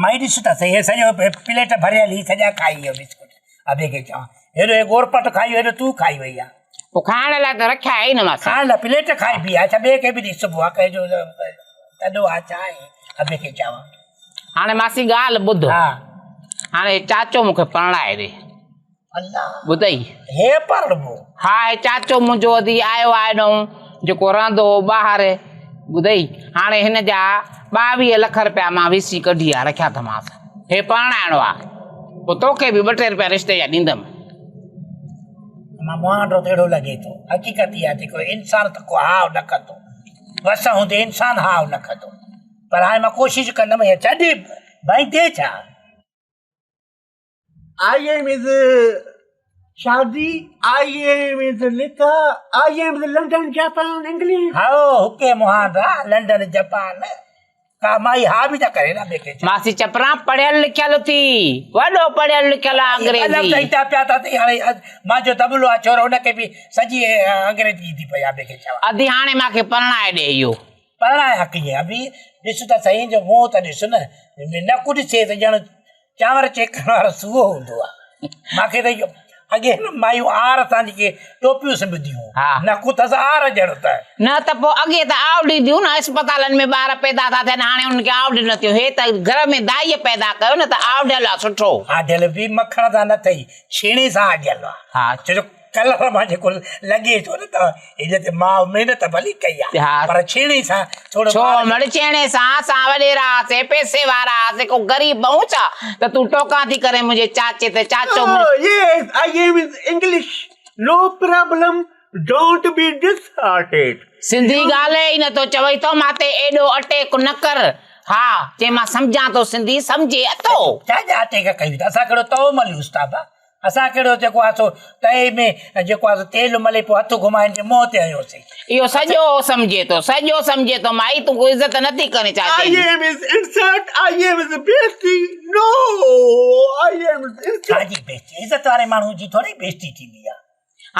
مائي ڏس ته سهي، هي سڄو پليٽ ڀريل هي سڄا کائي ويو بسڪوٽ. ابي کي چوان، هيڏو هي ڳورپٽ کائي ويو، هيڏو تون کائي وئي آ. پوء کائڻ لاء ته رکيا آهي نه ماسي. کائڻ لاء پليٽ کائي پئي آ، اڇا ٻئي کي به ڏسبو آ، ڪنهن جو تڏو آ ڇا آهي، ابي کي چوان. هاڻي ماسي ڳالهه ٻڌ. ها. هاڻي چاچو مون کي پرڻائي ڏي. الله. ٻڌئي. هي پرڻبو. ها هي چاچو منهنجو ادي آيو آهي ڏئون جيڪو رهندو هو ٻاهر. ٻڌئي. هاڻي هن جا 22 لک رپيا مان ويسي ڪڍي آ رکيا اٿمانس. هي پرڻائڻو آ. پوء توکي به ٻه ٽي رپيا رشتي جا ڏيندم. مان مهانڊو ته اهڙو لڳي ٿو. حقيقت اها ٿي ڪو انسان ته ڪو هاء نه ڪندو. وس هوندي انسان هاء نه ڪندو. پر هاڻي مان ڪوشش ڪندم هي ڇڏي ڀائيندي ڇا؟ I am از شادي I am از نڪاح I am is London Japan England. هائو هڪي مهانڊا لنڊن جپان ڪا مائي ها به ته ڪري نه ٻئي کي چئي. ماسي چپران پڙهيل لکيل اٿي وڏو پڙهيل لکيل آ انگريزي. لفظ هيتا پيا ٿا ٿي هاڻي مانجو دٻلو آ ڇورو ان کي به سڄي انگريزي ايندي پئي آ ٻئي کي چوان. ادي هاڻي مانکي پرڻائي ڏي اهو. پرڻائي ڪيئن ابي ڏس ته سهي جو منهن ته ڏس نه نڪ ڏسي ته ڄڻ چانور چيڪڻ وارو سوئو هوندو آ مانکي ته اهو اڳي نه مايون آر سان جيڪي ٽوپيون سبنديون ها. نڪ اٿس آر ڄڻ ته. نه ته پوء اڳي ته آئوڊ اينديون نه اسپتالن ۾ ٻار پيدا ٿا ٿين هاڻي انهن کي آئوڊ نه ٿيون هي ته گهر ۾ دائيء پيدا ڪيو نه ته آئوڊيل آ سٺو. آڍيل به مکڻ سان نه ٿئي ڇيڻي سان آڍيل آ. ها. ڇو جو ڪلر مان جيڪو لڳي ٿو نه ته هن تي ماء محنت ڀلي ڪئي آ پر ڇيڻي سان ٿورو ڇو مڙ ڇيڻي سان اسان وڏيرا هئاسي پئسي وارا هئاسي ڪو غريب آهون ڇا ته تون ٽوڪان ٿي ڪرين منهنجي چاچي تي چاچو منهنجو Yes I am is English no problem don't be disheartened. Sindhi ڳالهائي ئي نٿو چوي ٿو مان تي ايڏو اٽيڪ نه ڪر ها چي مان سمجهان ٿو سنڌي سمجهي اٿو. ڇا جا اٽيڪ ڪيون ٿا اسان ڪهڙو تئو مليون استاد اسان ڪهڙو جيڪو آهي سو تئي ۾ جيڪو آهي سو تيل ملي پوء هٿ گهمائي هن جي منهن تي هنيوسين. اهو سڄو سمجهي ٿو سڄو سمجهي ٿو مائي تون ڪو عزت نه ٿي ڪرين چاچي جي. I am is insult I am is bestie no I am is insult. ڇا جي بيستي عزت واري ماڻهو جي ٿوري بيستي ٿيندي آهي.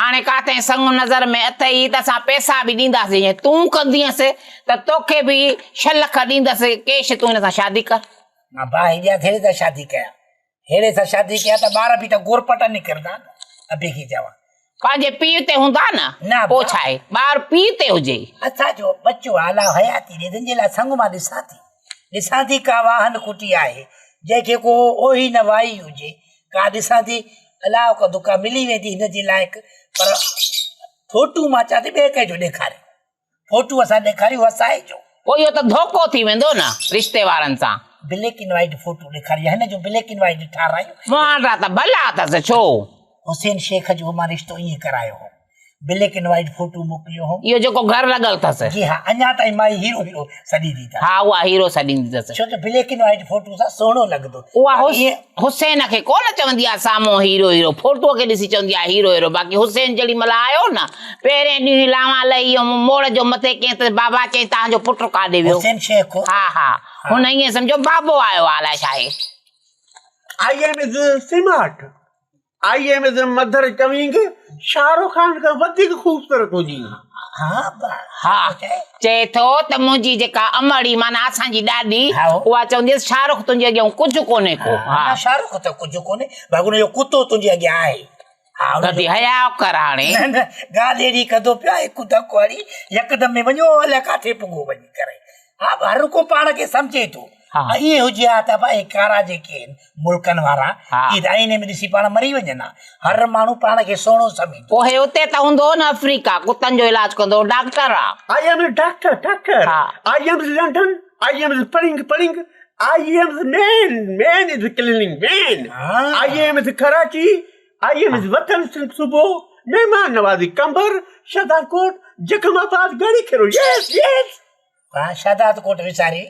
هاڻي ڪاٿي سڱ نظر ۾ اٿئي ته اسان پئسا به ڏينداسين جي تون ڪندينس ته توکي به ڇهه لک ڏيندس ڪيش تون هن سان شادي ڪر. مان باهه ڏيان ٿيڙي ته شادي ڪيان. ههڙي سان شادي ڪيان ته ٻار به ته گورپٽ نڪرندا نه ابي کي چوان. پنهنجي پيء تي هوندا نه نه پوء ڇا آهي ٻار پيء تي هجي. اسان جو ٻچو آ الله حياتي ڏي تنهنجي لاء سڱ مان ڏسان ٿي ڏسان ٿي ڪا واهن ڪٽي آهي جنهن کي ڪو اوهي نه وائي هجي ڪا ڏسان ٿي الله ڪندو ڪا ملي ويندي هن جي لائق پر فوٽو مان چوان ٿي ٻئي ڪنهن جو ڏيکاريو. فوٽو اسان ڏيکاريون وسائي جو. پوء اهو ته ڌوڪو ٿي ويندو نه رشتي وارن سان. بليڪ اينڊ وائيٽ فوٽو ڏيکاري هن جو بليڪ اينڊ وائيٽ ٺارايون. مهانڊا ته ڀلا اٿس ڇو. حسين شيخ جو مان رشتو ائين ڪرايو هو. بليڪ اينڊ وائيٽ فوٽو موڪليو هو. اهو جيڪو گهر لڳل اٿس. جي ها اڃا تائين مائي هيرو هيرو سڏيندي اٿس. ها اها هيرو سڏيندي اٿس. ڇو ته بليڪ اينڊ وائيٽ فوٽو سان سهڻو لڳندو. اها حسين کي ڪونه چوندي آ سامهون هيرو هيرو فوٽوء کي ڏسي چوندي آ هيرو هيرو باقي حسين جهڙي مهل آيو نه پهرين ڏينهن ئي لانوان لهي ويم موڙ جو مٿي ڪئين ته بابا چئين توهان جو پٽ ڪاڏي ويو حسين شيخ ها ها هن ائين سمجهيو بابو آيو آ الائي ڇا آهي. I am is smart I am is mother چوينگ Shah Rukh Khan کان وڌيڪ خوبصورت هجي. ها چئي ٿو ته منهنجي جيڪا امڙ معنيٰ اسان جي ڏاڏي اها چوندي هيس شاهه رخ تنهنجي اڳيان ڪجهه ڪونهي ڪو. ها شاهه رخ ته ڪجهه ڪونهي باقي ان جو ڪتو تنهنجي اڳيان آهي. ڪندي حياء ڪر هاڻي. نه نه ڳالهه اهڙي ڪندو پيو آهي هڪ ڌڪ هڻي يڪدم ۾ وڃو الائي ڪاٿي پڳو وڃي ڪري. ها هر ڪو پاڻ کي سمجهي ٿو. ائين هجي ها ته ڀائي ڪارا جيڪي آهن ملڪن وارا اهي ته آئيني ۾ ڏسي پاڻ مري وڃن ها. هر ماڻهو پاڻ کي سهڻو سمجهي ٿو. پوء هي اتي ته هوندو هو نه آفريڪا ڪتن جو علاج ڪندو هو ڊاڪٽر آ. I am doctor doctor I am London I am پڙنگ پڙنگ I am man man is cleaning man I am Karachi I am وطن سنڌ صوبو مهمان نوازي قمبر شهدادڪوٽ جيڪب آباد ڳڙهي کيرو يس يس. ها شهدادڪوٽ وساري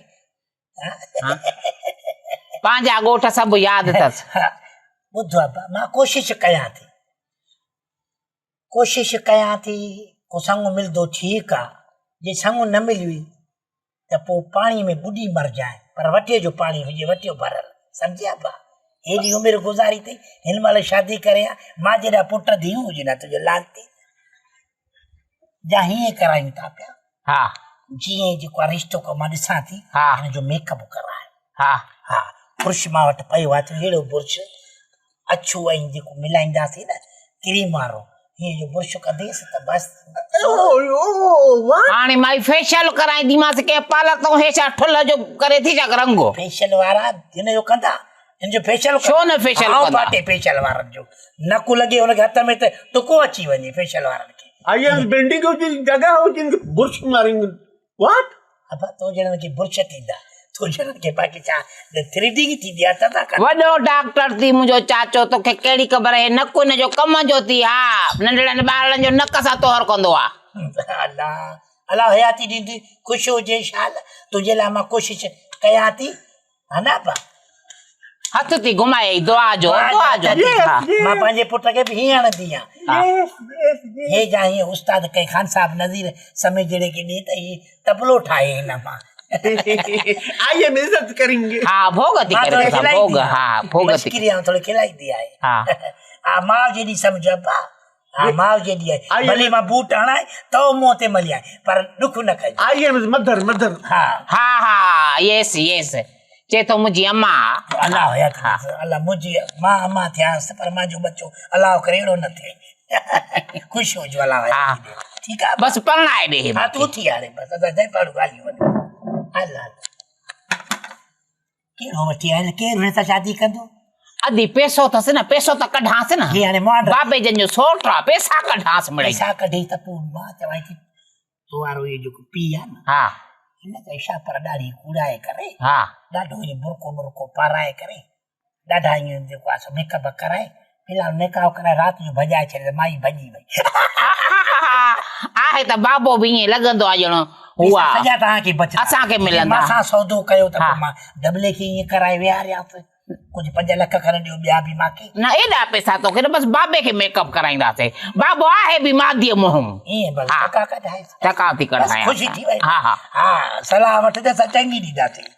پنهنجا ڳوٺ سڀ ياد اٿس. ٻڌ ابا مان ڪوشش ڪيان ٿي ڪوشش ڪيان ٿي ڪو سڱ ملندو ٺيڪ آ جي سڱ نه مليوئي ته پوء پاڻي ۾ ٻڏي مرجانء پر وٽي جو پاڻي هجي وٽيو ڀريل سمجهي ابا هيڏي عمر گذاري اٿئي هن مهل شادي ڪرين ها مان جيڏا پٽ ڌيئون هجن ها تنهنجو لعنتي جا هيئن ڪرايون ٿا پيا. ها. جيئن جيڪو آ رشتو ڪو مان ڏسان ٿي. ها. هن جو ميڪ اپ ڪراء. ها. ها. برش مان وٽ پيو آهي تون اهڙو برش اڇو ۽ جيڪو ملائينداسين نه ڪريم وارو هيئن جو برش ڪنديس ته بس. هاڻي مائي فيشل ڪرائينديمانس ڪنهن پارلر تون هي ڇا ٺلهه جو ڪري ٿي ڇا رنگ. فيشل وارا هن جو ڪندا هن جو فيشل ڇو نه فيشل ڪندا پاٽي فيشل وارن جو نڪ لڳي هن کي هٿ ۾ ته ٽڪو اچي وڃي فيشل وارن کي. I am building هجي جڳهه هجي برش مارينگ What? ابا تو جهڙن کي برش ٿيندا تو جهڙن کي باقي ڇا ٿريڊنگ ٿيندي آ تدا ڪر. وڏو ڊاڪٽر ٿي منهنجو چاچو توکي ڪهڙي خبر هي نڪ هن جو ڪم جو ٿي ها ننڍڙن ٻارڙن جو نڪ سان طهر ڪندو آ. الله الله حياتي ڏيندي خوش هجين شال تنهنجي لاء مان ڪوشش ڪيان ٿي ها نه ابا. هٿ ٿي گهمائي دعا جو دعا جو ها مان پنهنجي پٽ کي به هيئن هڻندي آهيان هي جا هيئن استاد ڪنهن خان صاحب نظير سمي جهڙي کي ڏي ته هي طبلو ٺاهي هن مان آئي ام عزت ڪرينگي ها ڀوڳ ٿي ڪري ڀوڳ ها ڀوڳ ٿي مشڪري آن ٿوري کلائيندي آهي ها ها ماء جيڏي سمجھ ابا ها ماء جيڏي آهي ڀلي مان بوٽ هڻائي تو منهن تي ملي آهي پر ڏک نه ڪجي. I M mother mother. ها. ها ها يس يس چئي ٿو منهنجي اما. الله حياتي ڏيس الله منهنجي مان اما ٿيانس پر مانجو ٻچو الله ڪري اهڙو نه ٿئي خوش هجو الله حياتي ڏي ٺيڪ آ بس پرڻائي ڏي ها تون ٿي هاڻي بس اسان جئي پاڙو ڳالهيون وڃ الله ڪهڙو وٺي آيل ڪير هن سان شادي ڪندو. ادي پيسو اٿس نه پيسو ته ڪڍانس نه. هي هاڻي مانڊ. بابي جن جو سوٽ آ پيسا ڪڍانس مڙئي. پيسا ڪڍي ته پوء مان چوان ٿي تو وارو اهو جيڪو پيء آ نه. ها. هن کي شاپر ڏاڙهي ڪوڙائي ڪري. ها. ڏاڍو ائين برقعو برقعو پارائي ڪري ڏاڍا ائين جيڪو آ سو ميڪ اپ ڪرائي في الحال نڪاح ڪرائي رات جو ڀڄائي ڇڏي ته مائي ڀڄي وئي. آهي ته بابو به ائين لڳندو آ ڄڻ هو آ. سڄا توهان کي بچندا. اسان کي ملندا. مان سان سودو ڪيو ته پوء مان دٻلي کي ائين ڪرائي ويهاريانس. ڪجهه 5 لک کن ڏيو ٻيا به مان کي. نه ايڏا پئسا توکي نه بس بابي کي ميڪ اپ ڪرائينداسين. بابو آهي به ماديء منهن. ائين بس ٽڪا ڪڍائيس. ٽڪا ٿي ڪڍايان. بس خوشي ٿي وئي. ها ها. ها صلاح وٺ ته اسان چڱي ڏينداسين.